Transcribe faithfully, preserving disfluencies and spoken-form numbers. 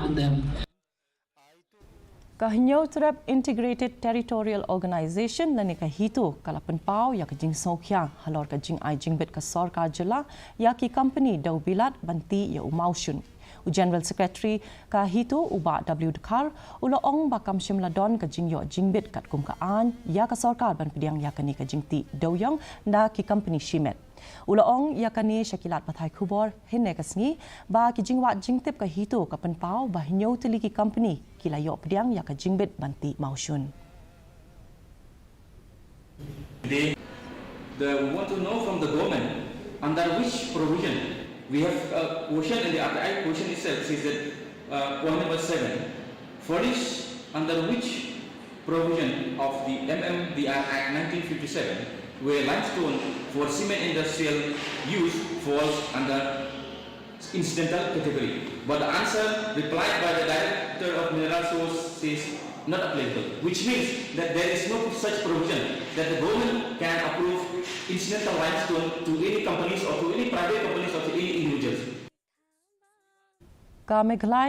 on them. Ka Hynñiewtrep Integrated Territorial Organization lane ka HITO ka la pynpaw ïa ka jingsngewkhia halor ka jingai jingbit ka sorkar jylla ïa ki company dew bilat ban tih ïa u mawshun. U General Secretary ka HITO u Bah W Dkhar u la ong ba kam shym la don ka jingïoh jingbit katkum ka aiñ ïa ka sorkar ban pdiang ïa kane ka jingtih dewiong da ki company shimet. U la ong ïa kane sha ki lad pathai khubor hynne ka sngi ba ki jingwad jingtip ka HITO ka pynpaw ba hynñiew tylli ki company ki la ïoh pdiang ïa ka jingbit ban tih mawshun. They, the, we want to know from the government under which provision. We have a question in the R T I question itself says that uh, point number seven, furnish under which provision of the M M D R Act nineteen fifty-seven where limestone for cement industrial use falls under incidental category. But the answer replied by the director of mineral source says not applicable, which means that there is no such provision that the government can approve incidental limestone to any companies or to any private companies or to any individuals. Ka Meghalaya